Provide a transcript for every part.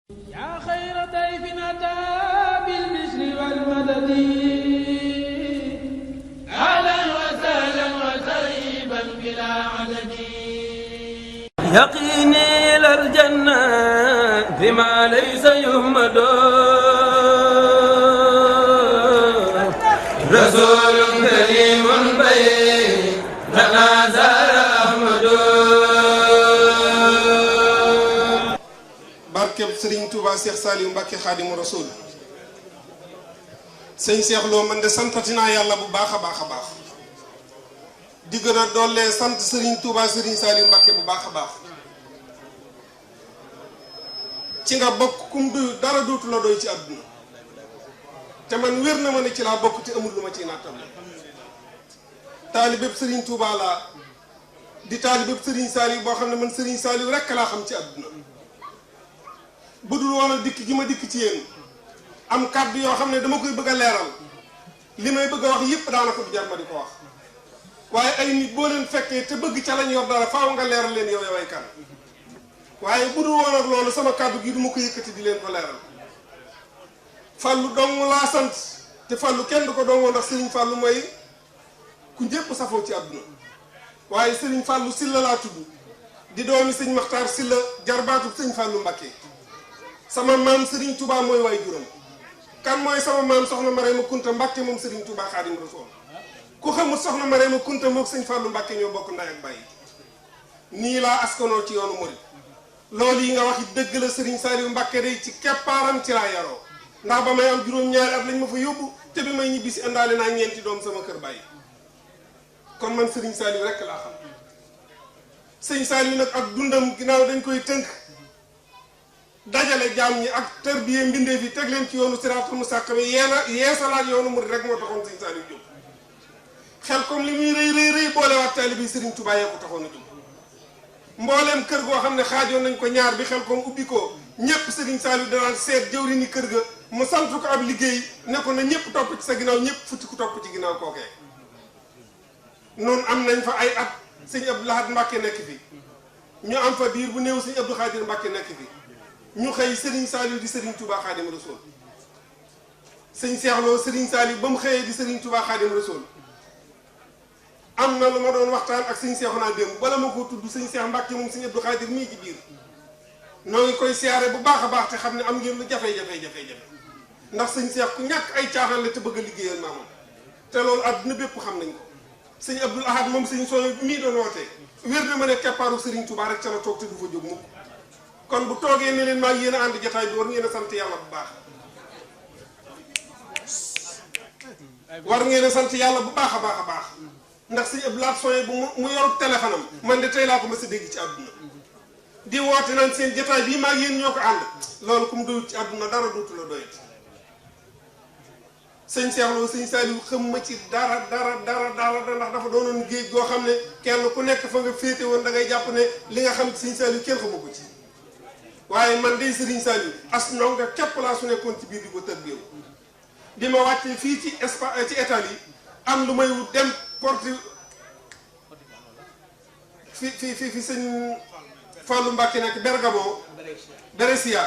yaa xayra dayfin ataa bil bishri wal madadi ahlan wa sahlan wa tarhiban bilaa adadi yaqini ilal janna bima laysa yuhmadu rasulun karimun baynana zara ahmadu barkeb Serigne Touba Cheikh Saliou Mbacké Khadimu Rasoul sëñ Cheikh Lo man de santati naa yàlla bu baax a baax a baax di gën a dollee sant Serigne Touba Serigne Saliou Mbacké bu baax a baax ci nga bokk kum du dara dootu la doy ci àdduna te man wér na ma ne ci laa bokk te amul lu ma ciy nattable taalibeb Serigne Touba laa di taalibeb Serigne Saliou boo xam ne man Serigne Saliou rekk laa xam ci àdduna bu dul woon a dikk gi ma dikk ci yéen am kàddu yoo xam ne dama koy bëgg a leeral li may bëgg a wax yëpp daanaka du jar ma di ko wax waaye ay nit boo leen fekkee te bëgg ca lañ yor dara faaw nga leeral leen yow yoway kan waaye bu dul woon ak loolu sama kàddu gi du ma ko yëkkati di leen ko leeral fàllu dong laa sant te fàllu kenn du ko dongoo ndax sëriñ fàllu mooy ku ñépp safoo ci àdduna waaye sëriñ fàllu silla laa tudd di doomi sëñ maxtaar silla jarbaatu sëñ fàllu Mbacké sama maam Serigne Touba mooy waay juróom kan mooy sama maam soxna Marema Kunta Mbacké moom Serigne Touba Xaadim Rasul ku xamul soxna Marema Kunta moog sëñ Fallou Mbacké ñoo bokk ndey ak bàyyi nii laa askanoo ci yoonu murid loolu yi nga wax dëgg la Serigne Saliou Mbacké day ci keppaaram ci laa yaroo ndax ba may am juróom-ñaari at lañ ma fa yóbbu te bi may ñibbi si indaale naa ñeenti doom sama kër bàyyi kon man Serigne Saliou rekk laa xam sëñ Saliou nag ak dundam ginnaaw dañ koy tënk dajale jaam ñi ak tërbiye mbindeef yi teg leen ci yoonu siraatul mustaqim yeesalaat yoonu murid rek moo taxoon sëñ Saliou jóg xel comme li muy rëy rëy boolewaat taalibe bi Serigne Touba yee ko taxoon a jóg mbooleem kër goo xam ne xaajoon nañ ko ñaar bi xel comme ubbi ko ñëpp Serigne Saliou danaan seet jëwri ni kër ga mu sant ko ab liggéey ne ko na ñëpp topp ci sa ginnaaw ñëpp futti ku topp ci ginnaaw kookee noonu am nañ fa ay at sëñ Abdou Lahad Mbacké nekk fi ñu am fa biir bu néew sëñ Abdou Khadir Mbacké nekk fi ñu xëy Serigne Saliou di Serigne Touba Khadim Rasoul sëñ Cheikh Lo Serigne Saliou ba mu xëyee di Serigne Touba Khadim Rasoul am na lu ma doon waxtaan ak sëñ Cheikh naa démb bala ma ko tudd sëñ Cheikh Mbacké moom sëñ Abdou Khadir mii ci biir noo ngi koy siyaare bu baax a baax te xam ne am ngeen lu jafe-jafe ndax sëñ Cheikh ku ñàkk ay caaxaan la te bëgg a liggéeyal maamam te loolu àdduna bépp xam nañ ko sëñ Abdoul Ahad moom sëñ Soye mii doon wootee wér na ma ne keppaaru Serigne Touba rek ca la toog te du fa jóg mukk kon bu toogee ne leen maa ngi yéen a ànd jataay bi war ngeen a sant yàlla bu baax war ngeen a sant yàlla bu baax a baax a baax ndax sëñ Abdou Lahad Soye bu mu yorub téléphone am man de tey laa ko mës a dégg ci àdduna di woote naan seen jataay bii maa ngi yéen ñoo ko ànd loolu ku mu doyut ci àdduna dara dootu la doyati sëñ Cheikh Lo sëñ Saliou xam ma ci dara ndax dafa doonoon géej goo xam ne kenn ku nekk fa nga féete woon da ngay jàpp ne li nga xam ci sëñ Saliou kenn xamu ko ci waaye man day Serigne Saliou as ndonga képp laa su nekkoon ci biir di ko tërbiyee bi ma wàccee fii ci Espagne ci Italie am lu may wut dem porte fi sëñ Fallou Mbacké nekk Bergamo Brescia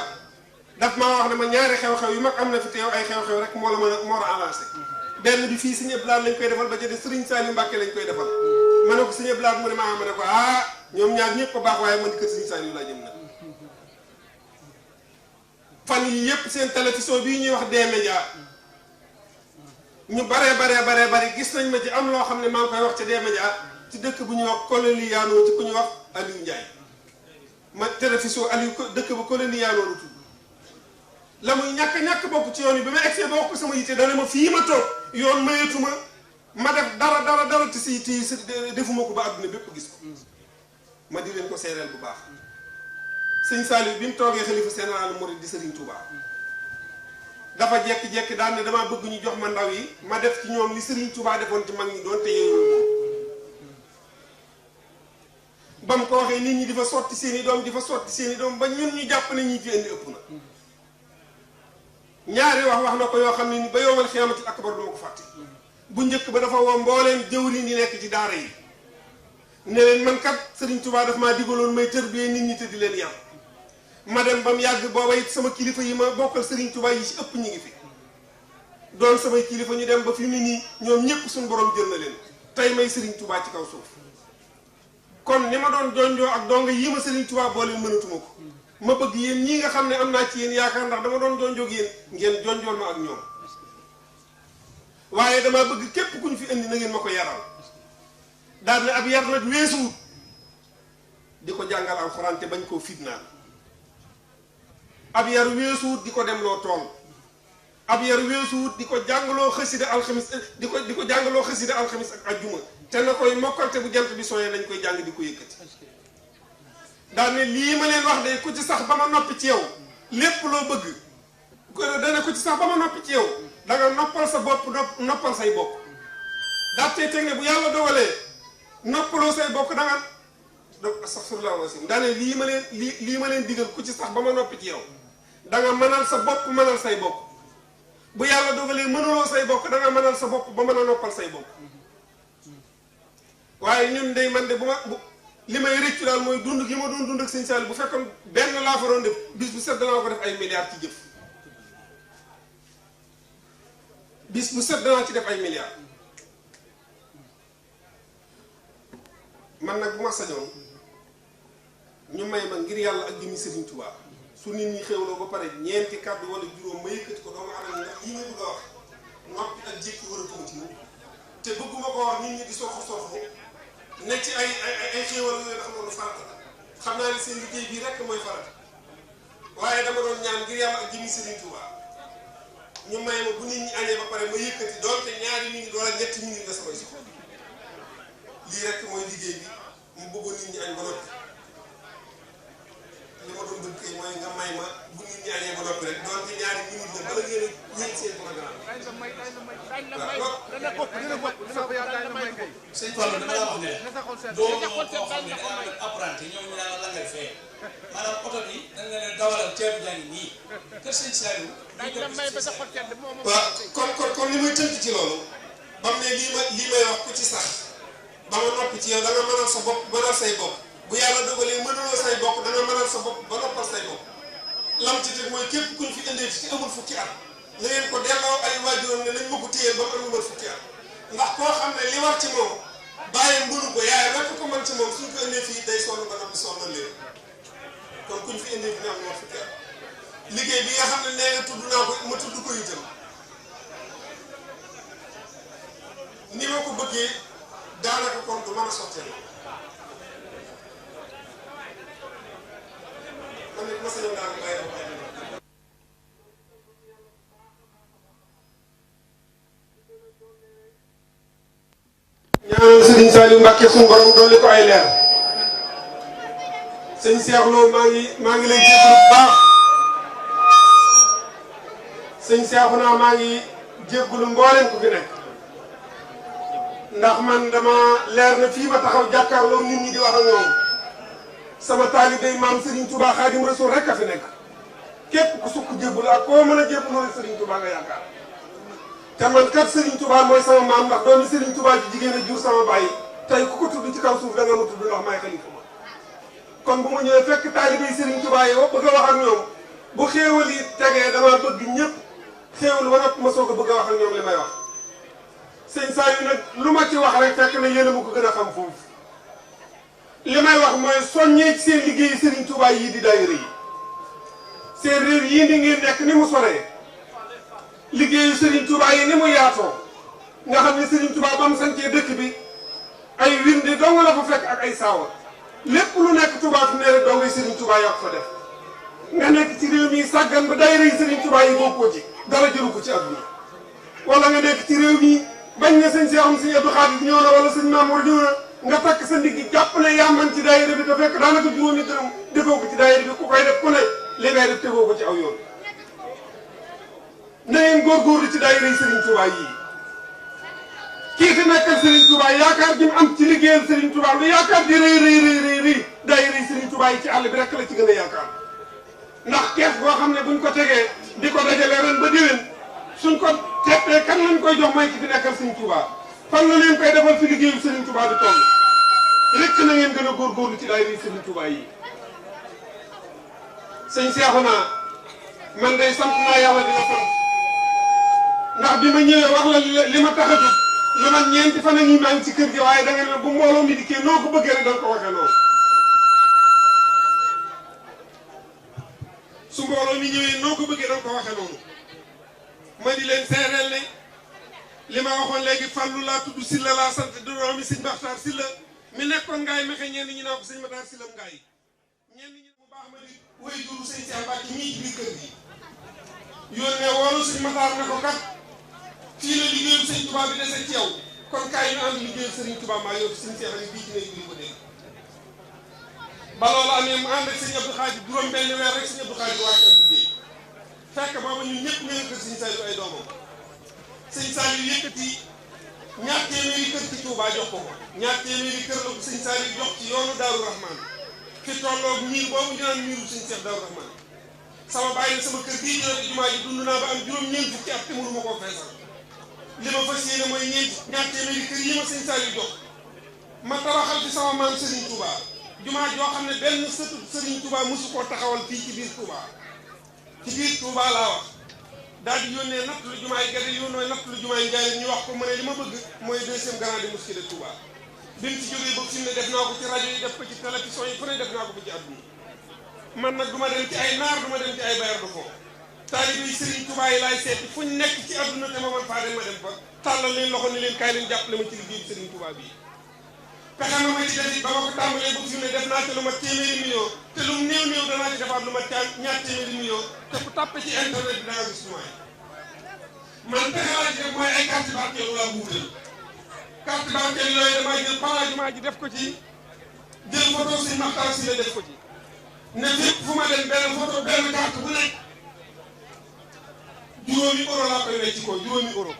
daf maa wax ne ma ñaari xew-xew yu mag am na fi teew ay xew-xew rek moo la avancé benn bi fii sëñ Abdou Lahad lañ koy defal ba ca de Serigne Saliou Mbacké lañ koy defal ma ne ko sëñ Abdou Lahad mu ne ma ne ko ñoom ñaar ñëpp ko baax waaye man di kër Serigne Saliou laa jëm nag fan yi yëpp seen télévision bii ñuy wax D-Média ñu baree gis nañ ma ci am loo xam ne maa ngi koy wax ci D-Média ci dëkk bu ñuy wax Coloniano ci ku ñuy wax Aliou Ndiaye ma télévision Aliou dëkk ba Coloniano la tudd la muy ñàkk bokk ci yoon yi ba ma egsee ba wax ko sama yitte dana ma fii ma toog yoon mayetuma ma def dara te si defuma ko ba àdduna bépp gis ko ma di leen ko seereel bu baax sëñ Saliou bi mu toogee xalifa général Mouride di Serigne Touba dafa jekki-jekki daal ne damaa bëgg ñu jox ma ndaw yi ma def ci ñoom li Serigne Touba defoon ci mag ñi doon te yeewu ba mu ko waxee nit ñi di fa sotti seen i doom ba ñun ñu jàpp ne ñi fi indi ëpp na ñaari wax na ko yoo xam ne ni ba yowmal xiyaamatul akbar duma ko fàtte bu njëkk ba dafa woo mbooleem jëwriñ yi nekk ci daara yi ne leen man kat Serigne Touba daf maa digaloon may tërbiyee nit ñi te di leen yar ma dem ba mu yàgg booba it sama kilifa yi ma bokkal Serigne Touba yi ci ëpp ñi ngi fi doon samay kilifa ñu dem ba fi mu ne nii ñoom ñëpp suñu borom jël na leen tey may Serigne Touba ci kaw suuf kon ni ma doon jonjoo ak donga yi ma Serigne Touba boole mënatuma ko ma bëgg yéen ñii nga xam ne am naa ci yéen yaakaar ndax dama doon jonjoog yéen ngeen jonjool ma ak ñoom waaye dama bëgg képp ku ñu fi indi na ngeen ma ko yaral daal ne ab yar nag weesuwut di ko jàngal alxuraan te bañ koo fitnaal ab yar weesuwut di ko demloo tool ab yar weesuwut di ko jàngaloo xasida alxamis di ko jàngaloo xasida alxamis ak ajjuma te na koy mokkalte bu jant bi sooyee lañ koy jàng di ko yëkkati daal ne lii ma leen wax de ku ci sax ba ma noppi ci yow lépp loo bëgg dana ku ci sax ba ma noppi ci yow da nga noppal sa bopp noppal say bokk daa tey teg ne bu yàlla dogalee noppaloo say bokk da nga astaghfirullah wasim daa ne lii ma leen digal ku ci sax ba ma noppi ci yow da nga mënal sa bopp mënal say bokk bu yàlla dogalee mënuloo say bokk da nga mënal sa bopp ba mën a noppal say bokk waaye ñun day man de li may rëccu daal mooy dund gi ma doon dund ak sëñ Saliou bu fekkoon benn laa fa doon def bis bu set danaa ko def ay milliards ci jëf bis bu set danaa ci def ay milliards man nag bu ma sañoon ñu may ma ngir yàlla ak jëmi Serigne Touba su nit ñi xewloo ba pare ñeenti kàddu wala juróom ma yëkkati ko doomu aadama ndax yi nga bëgg a wax noppi ak jékki war a tuuti ci te bëgguma ko wax nit ñi di soxu ne ci ay xéewal yooyu nga xam ne farata xam naa ne seen liggéey bii rek mooy farata waaye dama doon ñaan ngir yàlla ak jëmi Serigne Touba ñu may ma bu nit ñi añee ba pare ma yëkkati doonte ñaari minute wala ñetti minute nga samay soxla lii rek mooy liggéey bi mu bëggoon nit ñi añ ba noppi li ma doon bëgg kay mooy nga may ma bu nit ñi añee ba noppi rek doonte ñaari minute la bala ngeen a yéeg seen programme sëñ Fallou dama la wax ne doo koo xam ne dangaa doon apprenti ñoom ñu naan la ngay fee maanaam oto bi dañ leen dawalal ceebu jàng nii kër sëñ Saliou waaw kon li muy tënk ci loolu ba mu ne lii may wax ku ci sax ba ma noppi ci yow da nga mënal sa bopp mënal say bopp bu yàlla dogalee mënuloo say bopp da nga mënal sa bopp ba noppal say bopp lam ci teg mooy képp kuñ fi indee ci amul fukki at na ngeen ko delloo ay waajuram ne nañ ma ko téyeel ba mu am lu mat fukki at ndax koo xam ne li war ci moom bàyyi mbënu ko yaay rekk ko mën ci moom suñ ko indee fii day sonn ba noppi sonn leen kon kuñ fi indee dina am lu mat fukki at liggéey bi nga xam ne nee nga tudd naa ko ma tudd ko itam ni ma ko bëggee daanaka kon du mën a sotteel man nit ma sañoon daal bàyyi ko ñaanal Serigne Saliou Mbacké suñu borom dolli ko ay leer sëñ Cheikh Lo maa ngi lay jégalu bu baax sëñ Cheikh naa maa ngi jégalu mbooleem ku fi nekk ndax man dama leer na fii ma taxaw jàkkaarloo nit ñi di wax ak ñoom sama taalibey maam Serigne Touba Khadim Rasoul rek a fi nekk képp ku sukk jégalu ak koo mën a jégalu Serigne Touba nga yaakaar. te man kat Serigne Touba mooy sama maam ndax doomi Serigne Touba ci jigéen a jur sama bàyyi tey ku ko tudd ci kaw suuf da nga ma tudd ndax may xalifa ma kon bu ma ñëwee fekk taalibey Serigne Touba yi bëgg a wax ak ñoom bu xéewal yi tegee dama bëgg ñëpp xéewal ba noppi ma soog a bëgg a wax ak ñoom li may wax sëñ Saliou nag lu ma ci wax rek fekk na yéen a ma ko gën a xam foofu li may wax mooy soññee ci seen liggéeyu Serigne Touba yii di daayira yi seen réew yii ni ngeen nekk ni mu soree liggéeyu Serigne Touba yi ni mu yaatoo nga xam ne Serigne Touba ba mu sancee dëkk bi ay windi dong la fa fekk ak ay saawa lépp lu nekk Touba fi ne rek dongay Serigne Touba yaa ko fa def nga nekk ci réew mi sàggan ba daayira yi Serigne Touba yi bokkoo ci dara jëru ko ci àdduna wala nga nekk ci réew mi bañ na sëñ Seexum sëñ Abdou Khadir ñëw na wala sëñ Mamour ñëw na nga takk sa ndigg jàpp ne yaa man ci daayira bi te fekk daanaka juróomi dërëm defoo ko ci daayira bi ku koy def ku ne li ngay def tegoo ko ci aw yoon na ngeen góorgóorlu ci daayira yi Serigne Touba yii kii fi nekkal Serigne Touba yaakaar gi mu am ci liggéeyal Serigne Touba lu yaakaar di rëy daayira yi Serigne Touba yi ci àll bi rek la ci gën a yaakaar ndax kees boo xam ne buñ ko tegee di ko dajale ren ba déwén suñ ko teppee kan lañ koy jox may ci fi nekkal Serigne Touba fan la leen koy defal fi liggéeyu Serigne Touba di toll rek na ngeen gën a góorgóorlu ci daayira yi Serigne Touba yi sëñ Seexuna man day sant naa yàlla di la sant ndax bi ma ñëwee wax la li ma tax a jóg lu man ñeenti fan a ngi maa ngi ci kër gi waaye da nga ne bu mbooloo mi dikkee noo ko bëggee rek da nga ko waxee noonu su mbooloo mi ñëwee noo ko bëggee da nga ko waxee noonu ma di leen seereel ne li ma waxoon léegi Fallou laa tudd Silla laa sant du doomi sëñ Baxtaar Silla mi nekkoon ngaay mexe ñenn ñi naa ko sëñ Maxtaar Silla ngaay ñenn ñi bu baax ma di wéy juru sëñ Cheikh Mbacke mii ci biir kër gi yónnee woonu sëñ Maxtaar ne ko kat fii la liggéeyu sëñ Touba bi dese ci yow kon kaay ñu ànd liggéeyu sëriñ Touba maa yor sëñ Cheikh ni bii ci nay bi ko dégg ba loolu amee mu ànd ak sëñ Abdou Khadir juróom benn weer rek sëñ Abdou Khadir wàcc ab liggéey fekk booba ñun ñëpp ñoo kër sëñ Saliou ay doomam sëñ Saliou yëkkati ñaar téeméeri kër ci Touba jox ko ko ñaar téeméeri kër la ko sëñ Saliou jox ci yoonu Daaru Rahman fi tolloog miir boobu ñu naan miiru sëñ Cheikh Daaru Rahman sama bàyyi sama kër gii jëlee jumaa ji dund naa ba am juróom-ñeent fukki at te mënuma koo feesal li ma fas yéene mooy ñaar téeméeri kër yi ma sëñ Saliou jox ma tabaxal ci sama maam Serigne Touba jumaa joo xam ne benn sëtu Serigne Touba mosu koo taxawal fii ci biir Touba laa wax daal di yónnee natt lu jumaay gerte yónnee natt lu jumaay njaay ñu wax ko mu ne li ma bëgg mooy deuxième grande mosquée de Touba bi mu ci jógee ba fi mu ne def naa ko ci rajo yi def ko ci télévision yi fu ne def naa ko ba ci àdduna man nag du ma dem ci ay naar du ma dem ci ay bailleur de fonds taalibe yi Serigne Touba yi laay seeti fu ñu nekk ci àdduna te ma man faa dem ma dem fa tàllal leen loxo ni leen kaay leen jàppale ma ci liggéeyu Serigne Touba bii pexe ma ma ci def it ba ma ko tàmbalee ba fi mu ne def naa ci lu ma téeméeri million te lu mu néew néew danaa ci defaat lu ma ñaar téeméeri million te ku tàppe ci internet bi da nga gis mooy man pexe laa ci def mooy ay carte barkeelu laa wuutal carte barkeelu yooyu damaa jël balaa jumaa ji def ko ci jël photo si Maxtaar si la def ko ci ne fépp fu ma dem benn photo benn carte bu nekk juróomi euro laa koy wecc ko juróomi euro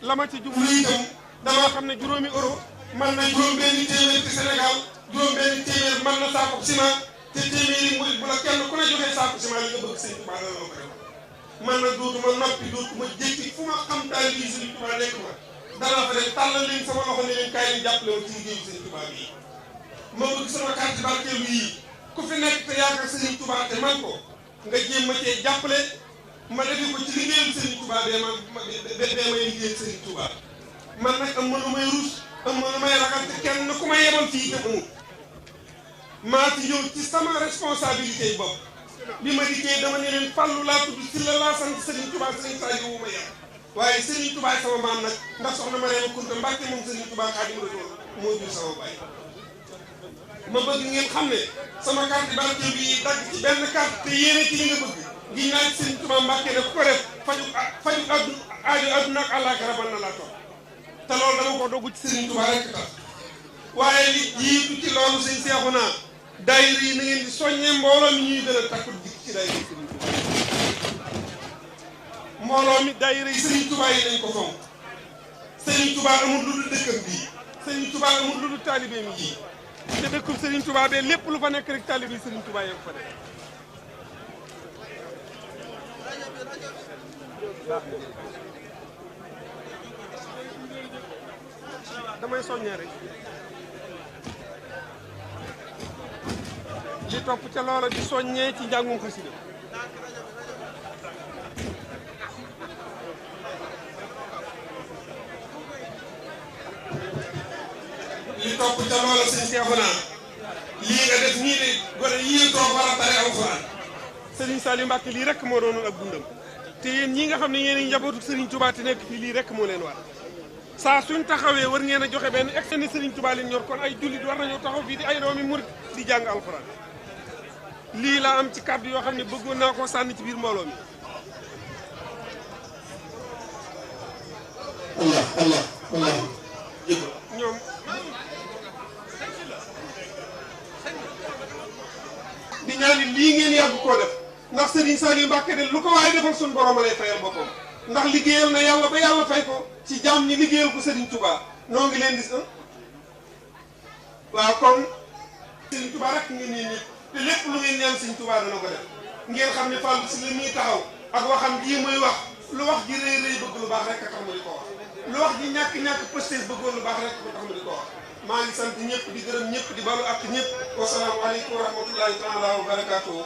la ma ci jublu itam damaa xam ne juróomi euro man na juróom benn téeméer ci Sénégal juróom benn téeméer man na saako ciment te téeméeri murit bu la kenn ku ne joxee saako ciment li nga bëgg sëñ Touba dana la ko def man nag dootuma noppi dootuma jékki fu ma xam taal bi sëñ Touba nekk ma danaa fa dem tàllal leen sama loxo ne leen kaay leen jàppale woon ci liggéeyu sëñ Touba bii ma bëgg sama carte barkeelu yii ku fi nekk te yaakaar sëñ Touba te man ko nga jéem ma cee jàppale ma defi ko ci liggéeyu sëñ Touba bee may liggéeyal sëñ Touba man nag am ma lu may ruus am na lu may ragal te kenn ku ma yebal fii te amul maa ci ñëw ci sama responsabilité yi bopp bi ma dikkee dama ne leen Fallou laa tudd Silla laa sant Serigne Touba Serigne Saliou wu ma yem waaye Serigne Touba sama maam nag ndax soxna Mariama Kunta Mbàkke moom Serigne Touba Xaadimu Rasuul moo jur sama baay ma bëgg ngeen xam ne sama carte barkeelu bi dagg ci benn carte te yéene ci li nga bëgg gi naa ci Serigne Touba Mbàkke ne ku ko def faju àdduna ak àllaaxira ban na laa toog te loolu dama ko dogg ci Serigne Touba rek tax waaye li jiitu ci loolu sëñ Seexuna daayira yi na ngeen di soññee mbooloo mi ñuy gën a takku dikk ci daayira yi Serigne Touba mbooloo mi daayira yi Serigne Touba yi nañ ko fonk Serigne Touba amul lu dul dëkkam bii Serigne Touba amul lu dul taalibeem yii te dëkkub Serigne Touba bee lépp lu fa nekk rek taalibe yi Serigne Touba yee ko fa def damay soññee rek di topp ca loola di soññee ci njàngum xasida li topp ca loola sëñ Seexuna lii nga def nii de gone yii toog war a tare alxuraan Serigne Saliou Mbacke lii rek moo doonoon ak dundam te yéen ñii nga xam ne yéen njabootu Serigne Touba te nekk fii lii rek moo leen war saa suñ taxawee war ngeen a joxe benn ex ni Serigne Touba leen ñor kon ay jullit war nañoo taxaw fii di ay doomi murit di jàng alxuraan lii laa am ci kàddu yoo xam ne bëggoon naa koo sànni ci biir mbooloo mi. Allah ñoom di ñaan lii ngeen yàgg koo def ndax Serigne Saliou Mbacke de lu ko waaye defal suñu borom a lay fayal boppam ndax liggéeyal na yàlla ba yàlla fay ko ci jàmm ñi liggéeyal ko Serigne Touba noo ngi leen di waaw kon Serigne Touba rek ngeen ñeen ñëpp te lépp lu ngeen ñaan Serigne Touba dana ko def ngeen xam ne Fallou si li muy taxaw ak waxam jii muy wax lu wax ji rëy rëy bëgg lu baax rek a tax mu di ko wax lu wax ji ñàkk-ñàkk pëstéef bëggoon lu baax rek ko tax mu di ko wax maa ngi sant ñëpp di gërëm ñëpp di balu ak ñëpp wasalaamu aleykum wa rahmatullahi taala wa barakaatuhu